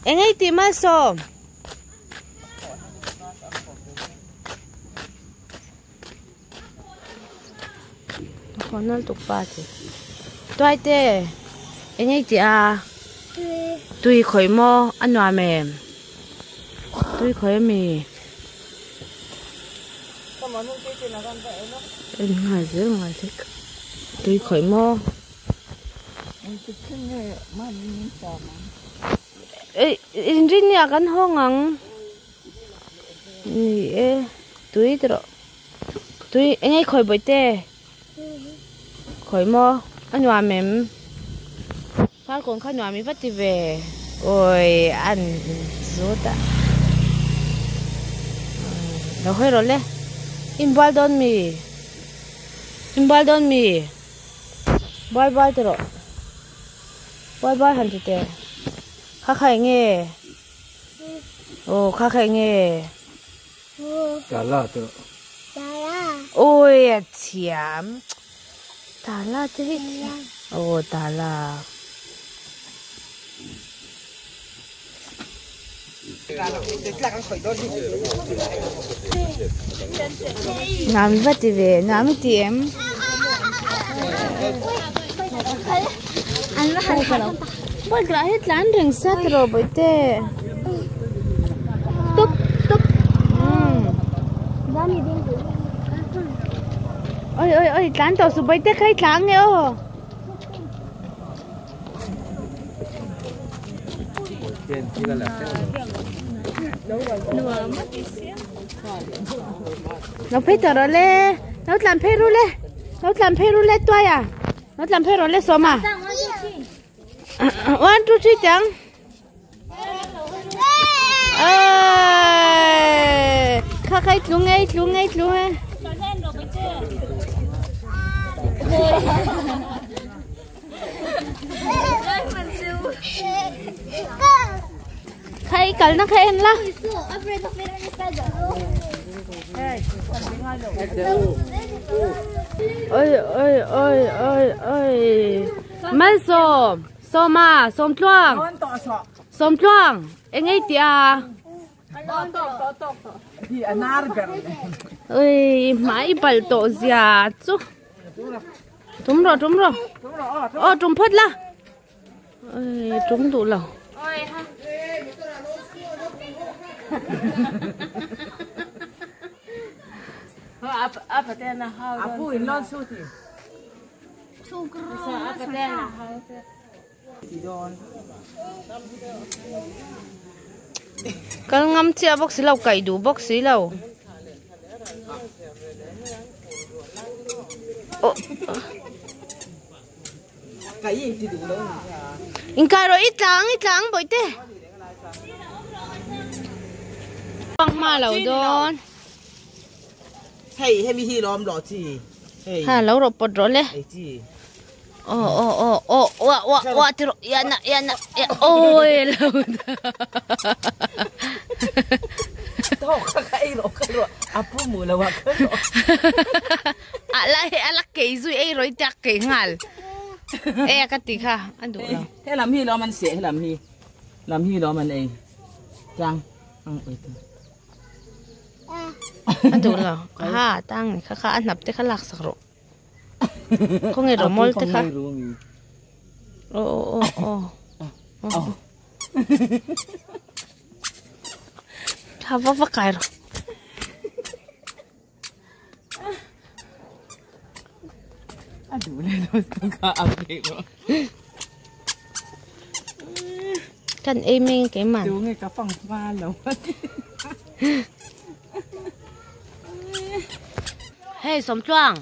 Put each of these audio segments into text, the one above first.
Eng ei tih malsawm? Khawnal tuk pa chi. Tuaite eng ei tih a? Tui khawih maw? A nuam em? Tui khawih ami? En nghal zel nghal hlek. Tui khawih maw? Inrin ah kan hawng ang. Ni e tui te rawh tui eng nge khawi bawih te khawi maw a nuam em farkawn kha nuam i va ti ve awi an zut a lo hawi rawh le inbual dawn mi inbual dawn mi. Bye bye ti rawh bye bye han ti teh kha kha eng nge aw kha kha eng nge tala ti rawh awi a thiam tala te hi aw tala Nuam va ti ve nuam i ti em bike lah hi tlan reng sa tiraw bawihte oi oi oi tlan tawh suh bawihte kha i tlang nge aw. Lo phei tawh rawh le lo tlan phei ru le lo tlan phei ru le tuai a lo tlan phei rawh le sawm a one two three tiang kha khai tlung e tlung e tlung e Khay kal na kha en la. Oi oi oi oi oi. Malsawm, Sawma, Sawmtluang. Sawmtluang, eng ei tih a? Oi, hmai i palh tawh zia chu. Tum rawh, tum rawh. Aw, tum phawt la. Oi, tum duh lo. Kal ngam chiah bawk si lo kaih duh bawk si lo inkai rawh i tlang i tlang bawihte hma lo dawn hei hemi hi lawm lo chi hei ha lo rawh pawt rawh le Aw aw aw aw wa wa wa ti rawh yana yana ya oi lo Tawk kha ka ei rawh ka rawh a pu mu lo ah ka rawh a la he a la kei zui ei rawh i tia kei nghal e ka ti kha a duh lo he lam hi lawm an seh he lam hi lam hi lawm an ei tang ang oi tu a duh lo ha tang ni kha kha a hnap te kha lak sak rawh Khawnge rawmawl te kha aw aw aw aw tha va va kai rawh a duh le lo kha a ve rawh kan ei meng keimah tu nge ka fang hma lo Hei Sawmtluang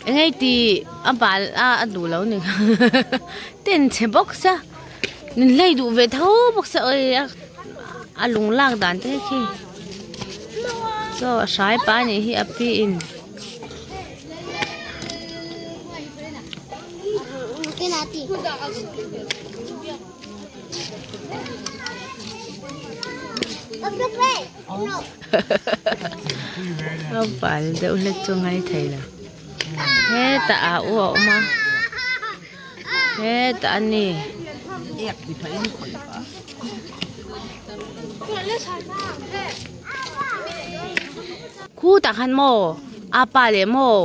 eng ei tih a bal a a duh lo ni ten chhe bawk sia min hlei duh ve tho bawk sia awi a lung lak dan te khi chaw a hrai pa anih hi a pi in. A bal deuh hlek chu ngai thei lo hetah a u a awm a hetah a ni. Khutah khan maw a pa leh maw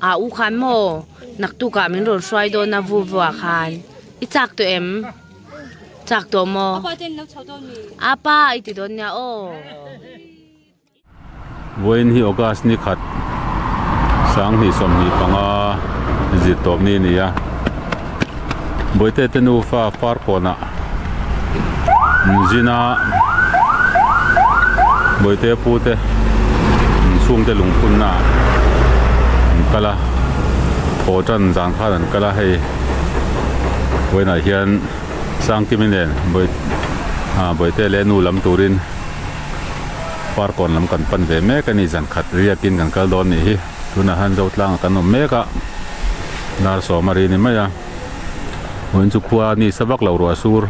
a u khan maw naktukah min rawn hruai dawn a vu vuah khan i chak tawh em chak tawh maw a pa i ti dawn nia aw. Vawiin hi August ni khat 2025 zirtawp ni a ni a, Bawihte te nufa Farkawnah an zin a, Bawihte pu te an chhungte lungphunna ah an kal a, thaw tan zan khan an kal a hei vawiinah hian Sangkimi nen Bawihte leh nu lam turin. Parkawn lam kan pan ve mek a ni zan khat riakin kan kal dawn nih hi tunah hian Zotlangah kan awm mek a dar sawm a ri ni mai a vawiin chu khua ni sa vak lo ruah sur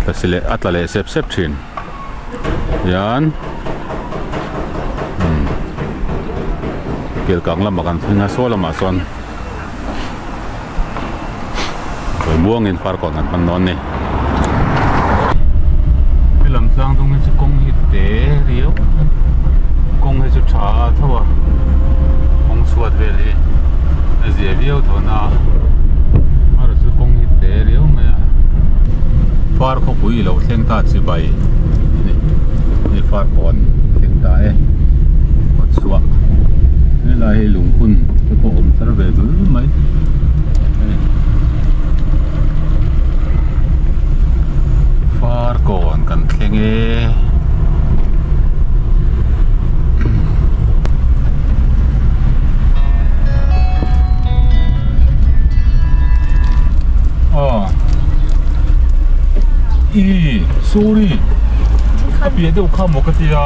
tla si leh a tla leh sep sep thin hian umm kelkang lamah kan thleng a saw lamah sawn Buangin Farkawn kan hman dawn a ni. Helam tlang dung hi chu kawng hi te riau kawng hi chu tha a tho a kawng chhuat vel hi a zia viau tho na a erawh chu kawng hi te riau mai a far khawpui ilo thleng ta chibai a ni hei Farkawn thleng ta e kawtchhuah helai hi lungphun te pawh awm thar ve dul mai hei Farkawn kan thleng e aw ih sorry a piah deuh kha maw ka tia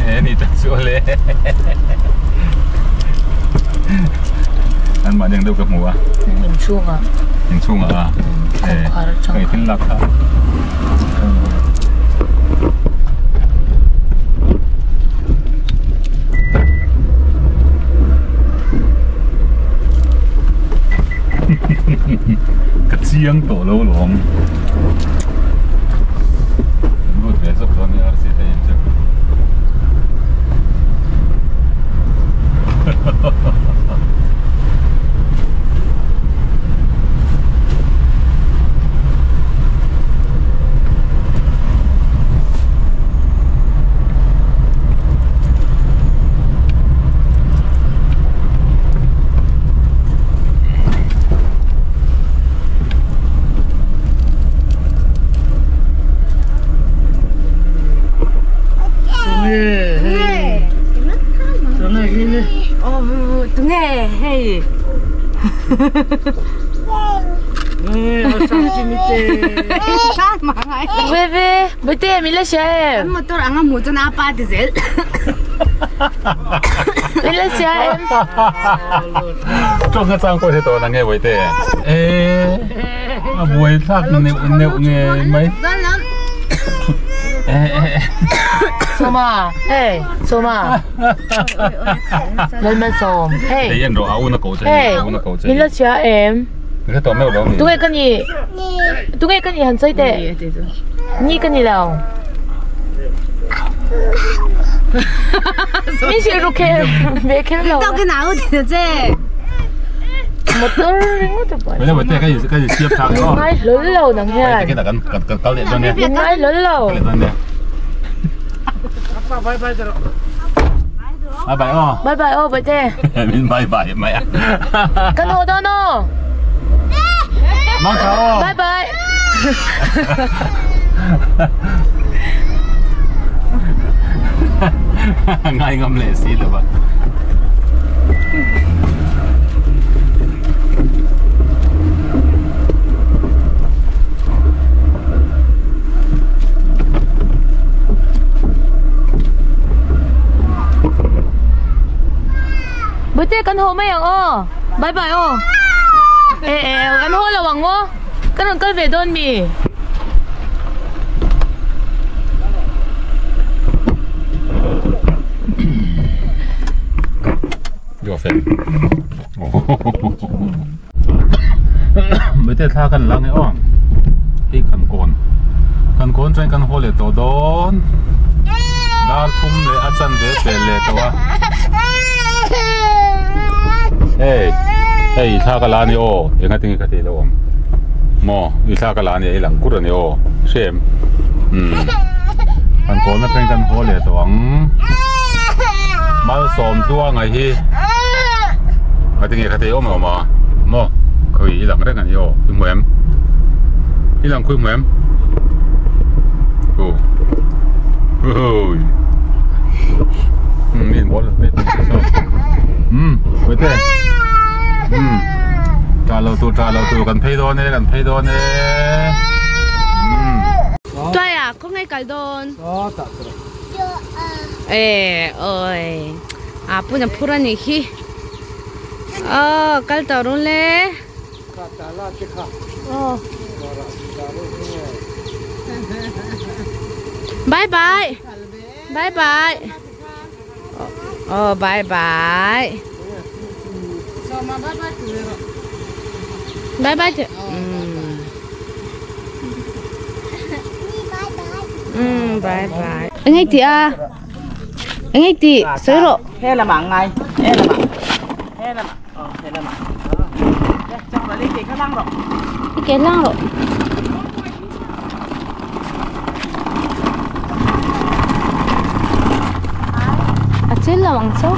e ni tak chu ale an mahni ang deuh ka hmu a inchhungah inchhungah a e hei thil lak kha ka chiang tawh lo lawm. Lut ve zawk dawn nia RC te in chu. Bete min la hria em? Motor anga hmuh chuan a pa ti zel. Min la hria em? Tawng chang pawh hi tawh na nge Bawihte? Eh, a buai thlak neuh neuh nge mai. Sawma, hey, Sawma. Lalmalsawm, hey. Hei en rawh, a una ko che. Hey, min la hria em? Min la tawh meuh lo ni. Tunge ka ni? Tunge ka ni han sawi teh? Ni ka ni lo. Min hrilh ru kher ve kher lo. Tawk in au ti che. Motor ringawt a buai. Wele wete ka ka siap thak no. Ngai hlol lo nang hian. Wete kan kan kan kal leh dawn nia. Ngai hlol lo. Kal leh dawn nia. Bye bye rawh. Bye bye aw. Bye bye aw bawihte. Min bye bye mai a. Kan haw dawn aw. Mang tha aw. Bye bye. Ngai ngam leh si lo a. Bawihte kan haw mai ang aw bye bye aw eh eh kan haw lo ang maw kan rawn kal ve dawn mi. Bawihte thla kan la nge aw. Hei Khankawn Khankawn chuan kan haw leh tawh dawn dar thum leh a chanve pel leh tawh a hei hei i thla ka la a ni aw enga tinge ka tih loh ang maw i thla ka la a ni a i lang kur a ni aw hrem umm Khankawn atangin kan haw leh tawh ang malsawm tluanga hi ka tinge ka tih awm lo maw maw khawi i lang reng a ni aw i hmu em i lang khawi hmu em aw hoi um mi an bawl pe so um wete um tah lo tur tah lo tur kan phei dawn e kan phei dawn e um Tuaia khawnge kal dawn e oi a puna phur a nih hi aw kal tawh run le bye bye bye bye oh bye bye bye bye um bye bye anh ti a anh ti soi ro he lamah ngai he lamah he lamah aw he lamah i ke hlang rawh a chil lo ang chu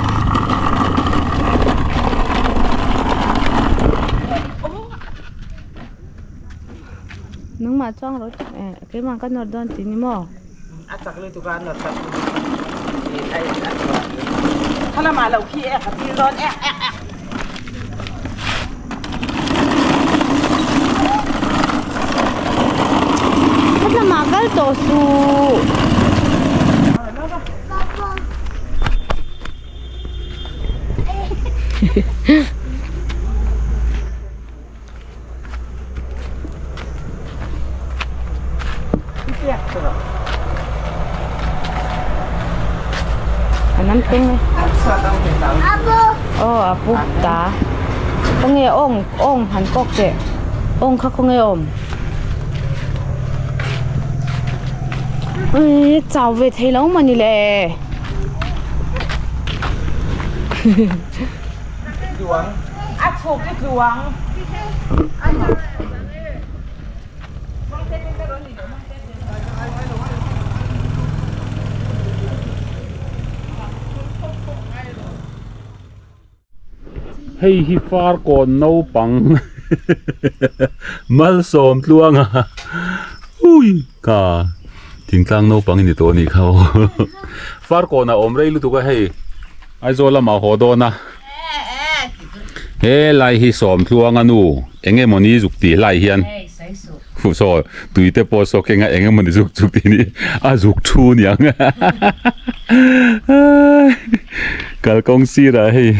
nangmah chuang rawh eh keimah ka nawr dawn tih ni maw. A chak lutuk a nawr chak lutuk a kha lamah lo khi ek a chil dawn ek ek ek. Kha lamah kal tawh suh. An tung e aw a pu ta khawnge awng awng han kawk teh awng kha khawnge awm ui chau ve thei lo mawni le. A chhuk i tluang. Hei hi farkawn naupang malsawm tluanga ui ka thingtlang naupang i ni tawh a nih kha aw farkawn a awm rei lutuk a hei. Aizawl lamah haw dawn a, he lai hi Sawmtluanga nu eng emawni zuk tih lai hian saw tui te pawh saw kenga eng emawni zuk zuk tih ni a zuk thu niang kalkawng sirah hei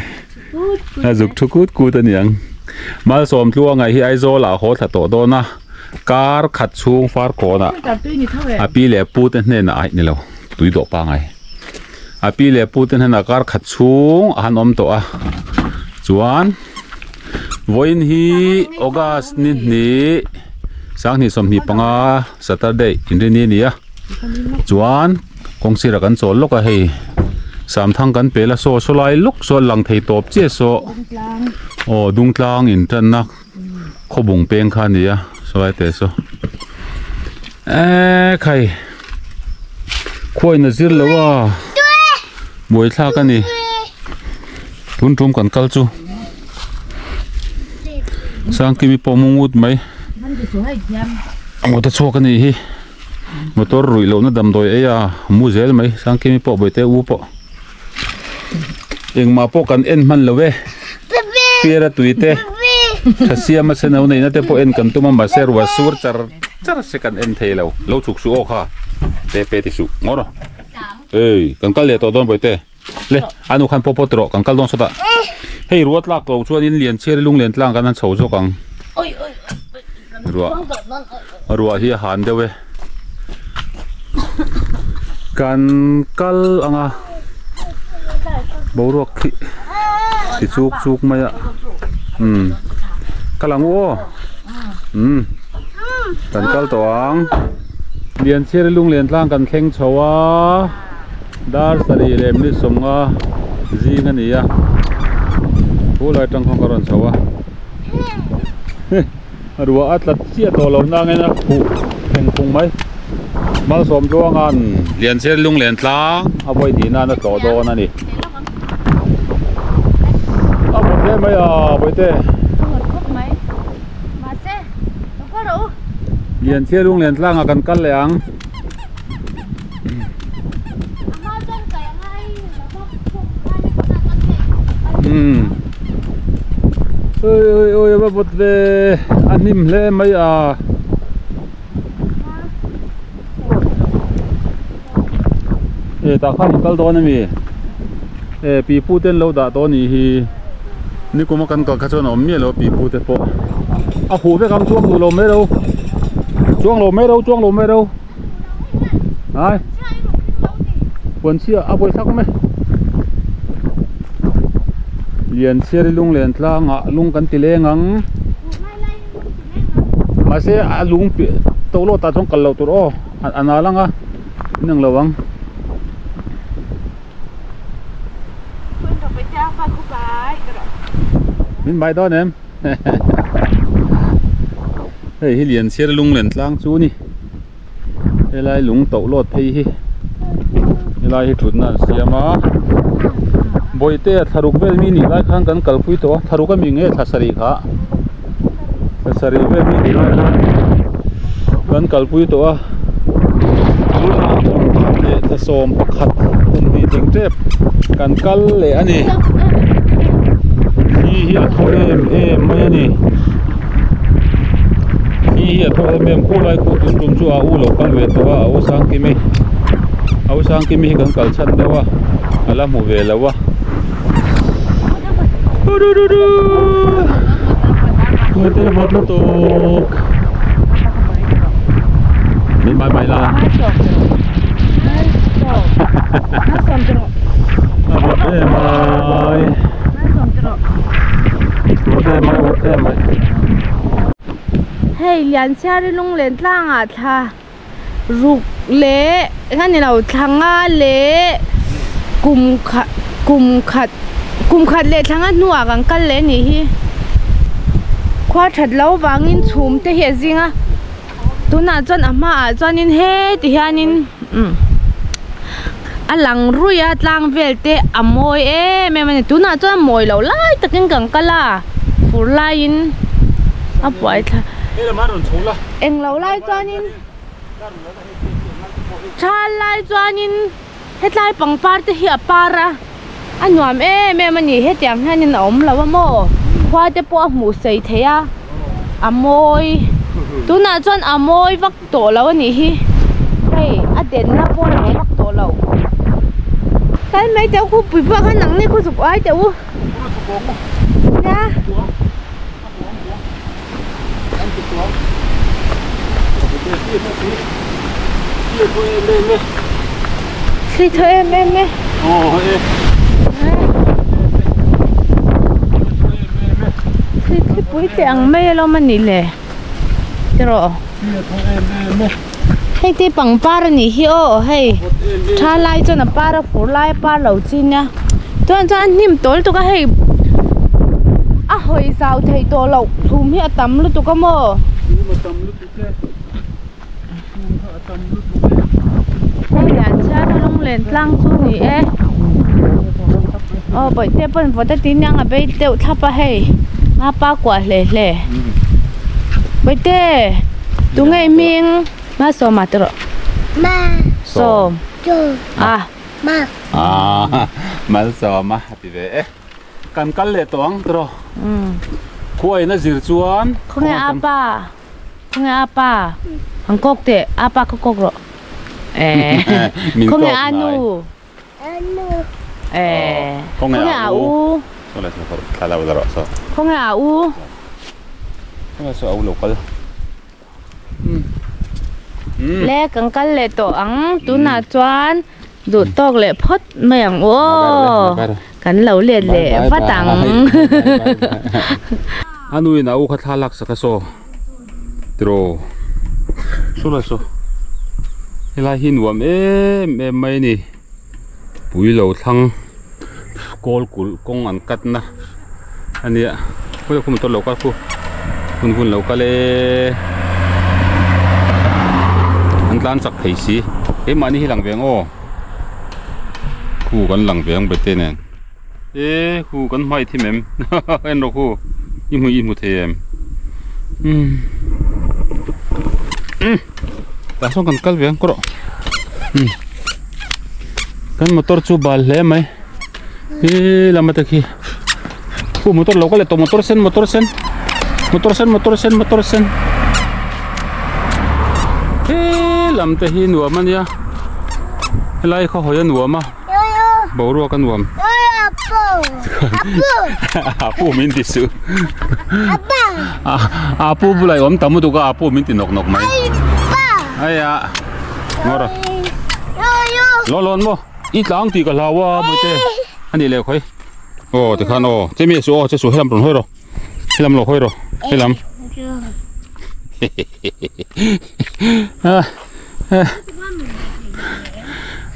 a zuk thu kut kut a niang Malsawmtluanga hi Aizawl ah haw thla tawh dawn a kar khat chhung farkawnah a pi leh pu te hnenah aih ni lo tui dawh pangai. A pi leh pu te hnenah kar khat chhung a han awm tawh a chuan vawiin hi august ni hnih sanghnih sawmhnih panga saturday inrini a ni a chuan kawng sirah kan chawl lawk a hei samthang kan pel a saw saw lai lawk saw a lang thei tawp chiah saw aw dungtlang intanna khawbung peng kha a ni a saw lai teh saw eee khai. Khuain a zir lo a buai thlak a ni tun tum kan kal chu Sangkimi pawh mu ngut mai a motor chhuak a nih hi motor ruih lohna damdawi ei a mu zel mai Sangkimi pawh Bawihte u pawh engmah pawh kan en hman lo e fiara tui te tha siama sen ho neihna te pawh en kan tum a mahse ruah sur char char se kan en thei lo lo chhuk suh aw kha pe pe ti suh ngaw rawh ei kan kal leh tawh dawn bawihte le a nu khan pawh pawt rawh kan kal dawn sawtah hei ruah tlak lo chuan in lian chhiar lung lian tlang kan han chho zawk ang ruah ruah hi a han deuh e kan kal ang a boruak khi ti chuk chuk mai a umm kal ang u aw umm. Kan kal tawh ang. Lianchhiari lunglen tlang kan thleng chho a, dar sarih leh minute sawmnga zing a ni a, khulai atang khawn ka rawn chho a. Ruah a tla chiah tawh lo nangin a khuh thleng phung mai. Malsawm Tluanga'n Lianchhiari lunglen tlang a vawi hnih nan a tlawh dawn a ni. A vawt hle mai a Bawihte. Lianchhia lunglen tlangah kan kal leh ang. Umm oi oi oi a va vawt ve a hnim hle mai a. E tah khan in kal dawn ami e pipu te an lo dah tawh anih hi nikuma kan kal kha chuan a awm miah lo a pipu te pawh a huh vek ang chuang duh lo mai ro chuang lo mai ro chuang lo mai ro ai puanchhia a buaithlak awm e Lianchhiari lunglen tlangah lung kan ti leng ang. Mahse a lung piah to lawt ah chuan kal loh tur aw a nal ang a in ang lo ang. Min bai dawn em hei hi Lianchhiar lunglen tlang chu a ni helai lung to lawt phei hi helai hi thutna an siam a bawihte a thlaruk vel mi nih lai khan kan kalpui tawh a thlaruk ami nge thla sarih kha. Sarih vel mi tih lai khan kan kalpui tawh a tunah kum khat leh thla sawm pakhat kum hnih tling tep kan kal leh a ni thli hi a thaw em em mai a ni thli hi a thaw em em khulai khu tun tum chu a u lo kal ve tawh a a u Sangkimi a u Sangkimi hi kan kal chhan deuh a a la hmu ve lo a. Min bai bai la. Hei Lianchhiari lunglen tlangah thla ruk leh eng a ni lo thla nga leh kum khat kum khat kum khat leh thla nga hnuah kan kal leh a nih hi khua that loh vangin chhum te hi a zing a tunah chuan a hmaah chuanin heti hianin umm a lang ruih a tlang vel te a mawi em em a ni tunah chuan a mawi loh lai takin kan kal a fur laiin a buai thla. Englo lai chuanin thal lai chuanin hetlai pangpar te hi a par a a nuam em em a ni hetiang hianin a awm lo a maw khua te pawh a hmuh sei thei a a mawi tunah chuan a mawi vak tawh lo a nih hi hei a denna pawh a lang vak tawh lo kal mai teh u khupui pawh khan nangni khu zuk uai teh u nia. Thli thaw em em e. Thli thlipui teh ang mai alawm a nih le tiraw. Hei te pangpar a nih hi aw hei tha lai chuan a par a fur lai a par lo chi nia chuan chuan a hnim tawl tuk a hei a hawi zau theih tawh loh chhum hi a tam lutuk a maw. Hei lian chhiar a lunglen tlang chu ni e aw bawihte pawn vawt a ti niang a bei deuh thlap a hei ngapa kuah hle hle bawihte tunge i hming ma sawma ti rawh ma sawm a ma ah malsawma a ti ve e. Kan kal leh tawh ang tiraw. Khuain a zir chuan. Khawnge apa? Khawnge apa? An kawk teh apa kha kawk rawh. Eh. Khawnge anu? Anu. Eh. Khawnge a u? Khawnge a u? Khawnge saw a u lo kal. Le kan kal leh tawh ang tunah chuan duh tawk leh phawt mai ang u aw kan lo let leh vat ang. A nuin a u kha thla lak sak a saw tiraw. Saw lai saw helai hi nuam em em mai a ni pui lo thlang kawl kulh kawng an cut na a nia khawi khu motor lo kal khu hun hun lo kal e an tlan chak thei si keimahni hi lang ve ang aw khu kan lang ve ang bete nen e khu kan hmai thim em en rawh khu i hmu i hmu thei em umm umm tah sawn kan kal ve ang kawr rawh umm kan motor chu bal hle mai. He lama te khi khu motor lo kal leh tawh motor sen motor sen motor sen motor sen motor sen he lam te hi nuam a nia helai khaw hawi a nuam a boruak a nuam apu min ti suh apu bulah i awm tam lutuk a apu min ti nawk nawk mai aia ngawr a law lawn maw. I tlang tih ka hlau a Mawite a nih leh khawi aw tikhan aw che mi a su aw che su helam rawn hawi rawh helam lo hawi rawh helam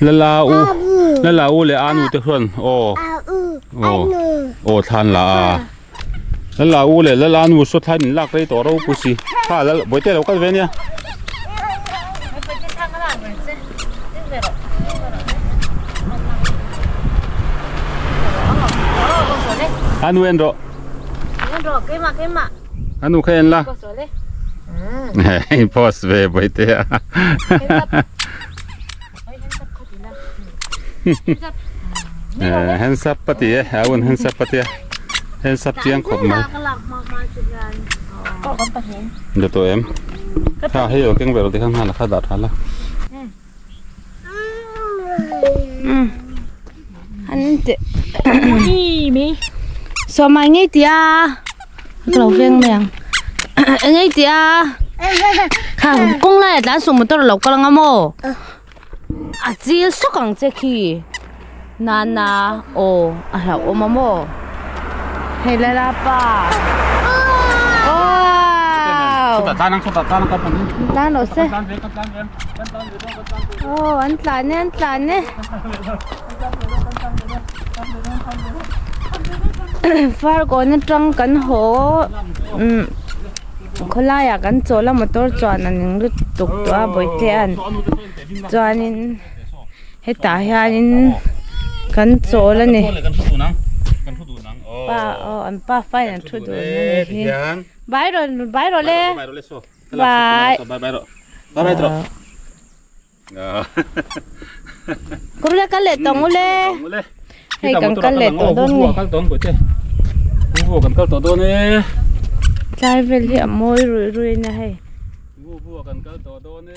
lala u lala u leh anu te chuan aw aw aw thlan la a lala u leh lala anu saw thlai min lak rei tawh ropui si kha lal Bawihte lo kal ve ania. Anu en rawh. En rawh keimah keimah. Anu kha en la. Post ve Bawihte a. Hands up a ti e a un hands up a tia hands up chiang khawp mai de tawh em kha hei aw keng ve rawh tikhan nghal a kha dah tha la an te sawmai ngei tia ka lo veng mai ang engei tia kha kawng lai ah tlan suh motor a lo kal anga maw a chil sawk ang che khi nana aw a hlauhawm a maw hei la la pa wow tlan rawh se aw an tlan e an tlan e. Farkawn atang kan haw umm khawlaiah kan chawl a motor chuan a ning lutuk tawh a bawihte-a'n chuanin hetah hianin kan chawl a ni pa aw an pa fa in an thu dun a ni hi bai rawh bai rawh le bai Kum le kal leh tawng ule. Hei kan kal leh tawh dawn ni. Kal tawng pawh che. Vu kan kal tawh dawn e. Tlai vel hi a mawi rui rui na hei. Vu vu kan kal tawh dawn e.